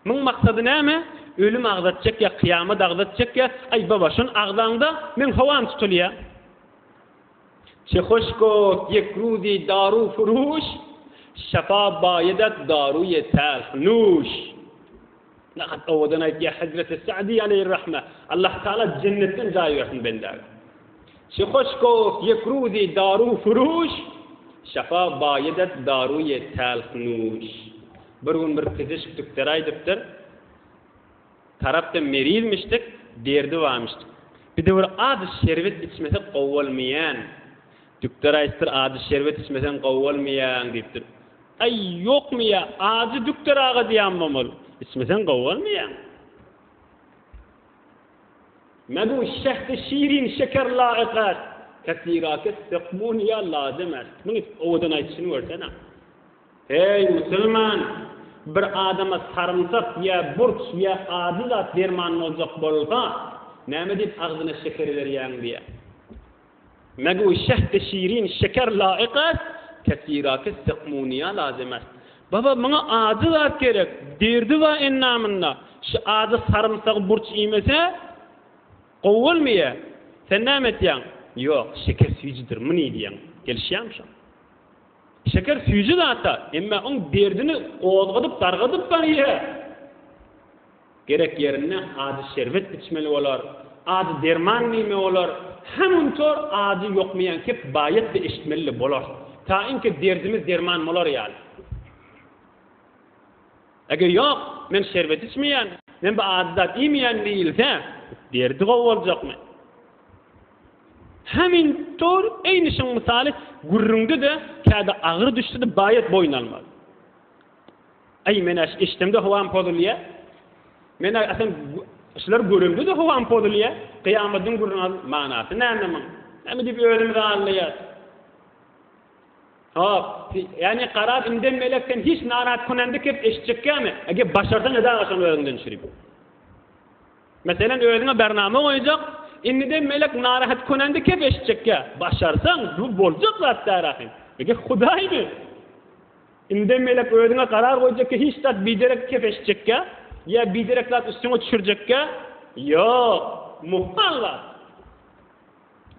Muň maksady näme? Ölüm agzatjak ýa kyýamat agzatjak ýa, aý baba, şony agzaňda meň howam tutulýa. Çe hoş goft ýek ruzi daru furuş, şefa baýedat daruýe telh nuş. Nahat owadan aýtýar Hezreti Sa'di aleýhirrahme. Allah Taala jennetden jaý bersin bendäge. Çe hoş goft ýek ruzi daru furuş, şefa baýedat daruýe telh nuş. Bir gün bir pizişk dükdere aýdypdyr. Tarapda merizmişdik, derdi barmyşdyk. Bir-de bir ajy şerbet içmesek gowy bolmaýan. Dükder aýtdyr, ajy şerbet içmeseň gowy bolmaýaň diýipdir. Aý, ýokmy ýa, ajy dükder aga diýýän bolmaly. Içmeseň gowy bolmaýaň. Megu şehdi şirin şeker laýyk est, kesirake sekmuniýa lazym est. Muny owadan aýdyşyny görsene. Eý, musulman! Bir adama sarymsak ýa burç ýa ajy zat derman boljak bolsa, näme diýip agzyna şeker berýäň diýýär. Megu şehdi şirin şeker laýyk est, kesirake sekmuniýa lazym est. Baba, muňa ajy zat gerek, derdi bar endamynda. Şu ajy sarymsagy burç iýmese, gowy bolmaýar. Sen näme etýäň? Ýok, şeker süýjüdir, muny diýýäň. Gelişýärmi şo? Şeker süýji zat-da, emma oň derdini gozgadyp, dargadyp barýar. Gerek ýerinde ajy şerbet içmeli bolar, ajy derman diýme bolar, hemuntor ajy ýokmaýan kep baýat-da eşitmeli-de bolar. Ta inki derdimiz derman bolar ýaly. Eger ýok, men şerbet içmeýän, men bu ajy zat iýmeýän diýilse, derdi gowy boljakmy? Hemintor eýni şuň mysaly gürrüňde-de käde agyr düşse-de baýat boýun almaz. Aý, men-ä eşdemde howam pozulýa. Men-ä aslyn şular göremde-de howam pozulýa. Kyýamadyň gürrüňi al, manasy näme muň? Näme diýip özümizi aldaýas? Hop, ýagny garaz indem melek sen hiç narahat kunende kep eşitjekkämi? Eger başarsaň eda şony özüňden düşürip. Meselem, özüňe bernama goýjak, indiden melek narahat konende kep eşitjekkä, başarsaň, bu boljak zat däl ahyn. Eger Hudaýmy? Indiden melek özüňe karar goýjakka hiç zat biderek kep eşitjekkä, ýa biderek zat üstüňe düşürjekkä, ýok, muhal zat.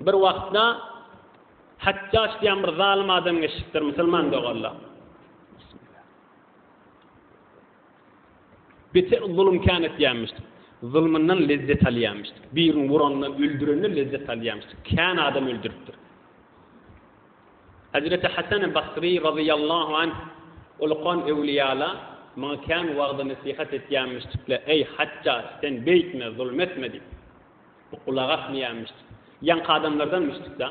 Bir wagtda Hajjaç diýen bir zalym adam geçipdir, musulman doganlar. Beter zulum kän etýänmişdik. Zulmundan lezzet alýanmyşdyk. Birini vurandan, öldürenden lezzet alýanmyşdyk. Kän adam öldüripdir. Hezreti Hasan Basri razyýallahu anh ulukan öwliýala maňa kän wagzy-nesihat etýänmişdikle, Eý, Hajjaç, sen beýtme, zulum etme diýip. Bu gulak asmaýanmyşdyk. Ýaňky adamlardanmyşdyk-da.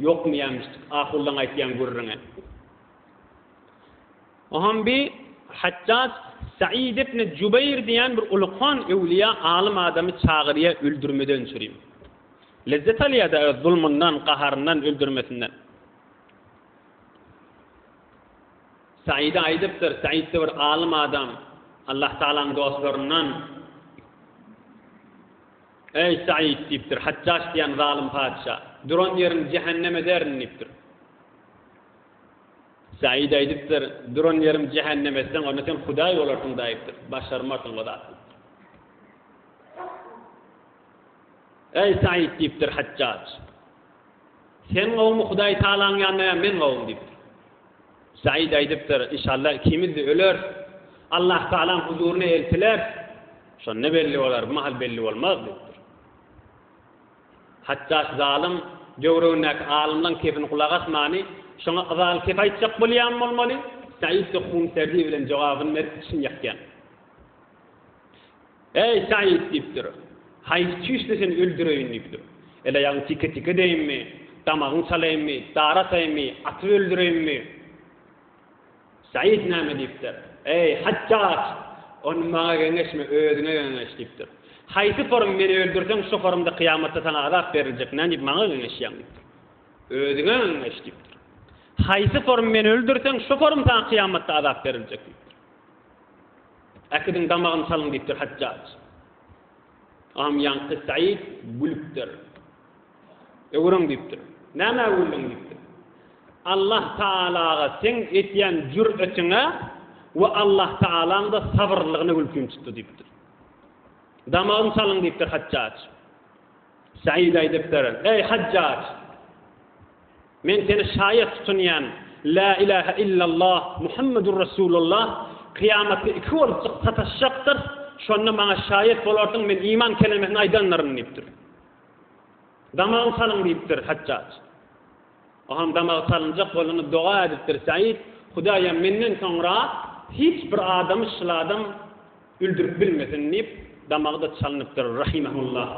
Ýokmaýanmyşdyk ahullaň aýtýan gürrüňi. Oňam bi Hajjaj Said ibn Jubeýr diýen bir ulukan öwliýa alym adamy çagyrýar öldürmeden çürim. Lezzet alýar-da öz zulmundan, gaharyndan, öldürmesinden. Saide aýdypdyr, Said-de bir alym adam, Allah Tagalaň dostlaryndan. Eý, Said diýipdir, Hajjaj diýen zalym patyşa, duran ýeriňi jähennem ederin diýipdir. Said aýdypdyr, Duran ýerim jähennem etseň, onda sen Hudaý bolarsyň daýypdyr. Başarmarsyň o zat diýipdir. Eý, Said diýipdir Hajjaj. Sen gowumy Hudaý Tagalaň ýanynda ýa men gowumy diýipdir. Said aýdypdyr, Inşallah ikimiz-de öleris. Allah Tagalaň huzuryna eltileris. Şonda belli bolar, bu mahal belli bolmaz diýipdir. Hajjaç zalym döwregindäki alymlaň kepini gulak asmany, şoňa yzaly kep aýtjak bolýan bolmaly, Said-de humserdi bilen jogabyny berip içini ýakýan. Eý, Said diýipdir, haýsy çüýşde seni öldüreýin diýipdir. El-aýagyňy tike-tike edeýinmi, damagyňy çalaýynmy, dara asaýynmy, atyp öldüreýinmi? Said näme diýipdir? Eý, Hajjaç! Ony maňa geňeşme, özüňe geňeş diýipdir. Haýsy form meni öldürseň, şo formda kyýamatda saňa azap beriljek, näme diýip maňa geňeşýäň diýipdir. Özüňe geňeş diýipdir. Haýsy form meni öldürseň, şo form saňa kyýamatda azap beriljek diýipdir. Äkidiň damagyny çalyň diýipdir Hajjaç. Am ýaňky Said gülüpdir. Öwrüň diýipdir. Nämä güldüň diýipdir. Allah Tagalaga seň etýän jür'etiňe. we Allah Tagalaň-da sabyrlylygyna gülkim tutdy diýipdir. Damagyny çalyň diýipdir Hajjaj. Said aýdypdyr, Eý, Hajjaj! Men seni şaýat tutunýan, Lä ilähe illallah, Muhammedur Resulullah, kyýamatda iki bolupjyk sataşjakdyr, şonda maňa şaýat bolarsyň, men iman kelemesini aýdandyryn diýipdir. Damagyny çalyň diýipdir Hajjaj. Oňam damagy çalynjak bolanda doga edipdir Said, Hudaýam menden soňra hiç bir adamy şul adam öldürip bilmesin diýip, damagy-da çalynypdyr, rahimehullah.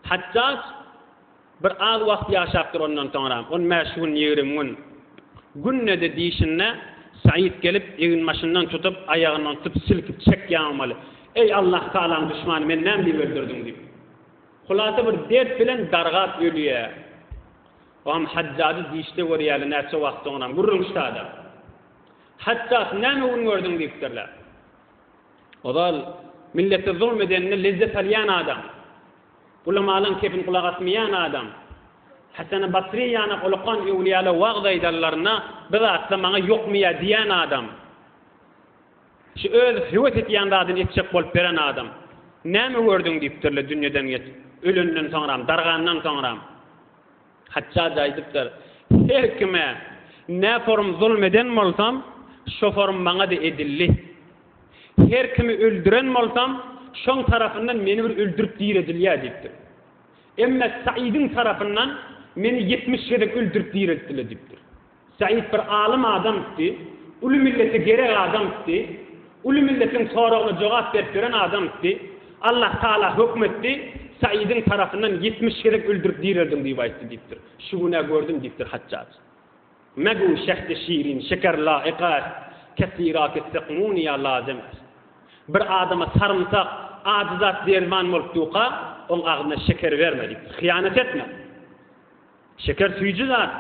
Hajjaj bir az wagt ýaşapdyr ondan soňra, on bäş gün, 20 gün. Günde-de dişinde Said gelip eginbaşyndan tutup, aýagyndan tutup silkip çekýän bolmaly. Eý Allah Tagalaň duşmany meni näme diýip öldürdiň diýip. Hulasa bir dert bilen dargap ölýär. Oňam Hajjajy dişde görýärler näçe wagt soňram. Gürrüň ştada. Hajjaj näme gün gördüň diýipdirler. Ozal millete zulm edenine lezzet alýan adam. Ulamalaň kepini gulak asmaýan adam. Hasany Basry ýanak ulakan öwlüýalar wagyz aýdanlarynda bu zatlar maňa ýokmaýar diýen adam. Şu öz höwes etýän zadyny etjek bolup beren adam. Näme gördüň diýipdirler dünýeden geç, ölenden soňram, dargandan soňram. Hajjaj aýdypdyr, Her kime nä form zulm eden bolsam, şo form maňa-da edildi. Her kimi öldüren bolsam, şoň tarapyndan meni bir öldürip diredilýär diýipdir. Emme Saidiň tarapyndan meni 70 gezek öldürip direltdiler diýipdir. Said bir alym adamdy, uly millete gerek adamdy, uly milletiň soragyna jogap berip ýören adamdy. Allah Taala hökm etdi, Saidiň tarapyndan 70 gezek öldürip direldiň diýip aýtdy diýipdir. Şu gün-ä gördüm diýipdir Hajjaj. Megu şehdi şirin şeker laýyk est, kesira ki sekmuniýa lazym est. Bir adama sarymsak, ajy zat derman bolup durka, oň agzyna şeker berme diýipdir. Hyýanat etme. Şeker süýji zat.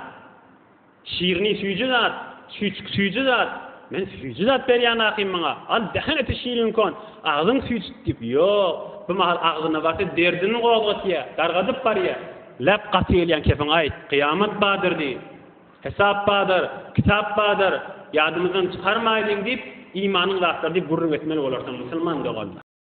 Şirini süýji zat. Süýçük süýji zat. Men süýji zat berýän ahym maňa. Al dähen eti şirin kon. Agzyň süýjüt diýip. Ýok. Bu mahal agzyna barsa derdini gozgatýa. Dargadyp barýa. Läp gaty gelýän kepiň aýt. Kyýamat bardyr diý. Hesap bardyr. Kitap bardyr. Ýadymyzdan çykarmaýlyň diýip, imanyň zatlary diýip gürrüň etmeli bolarsyň musulman doganlar.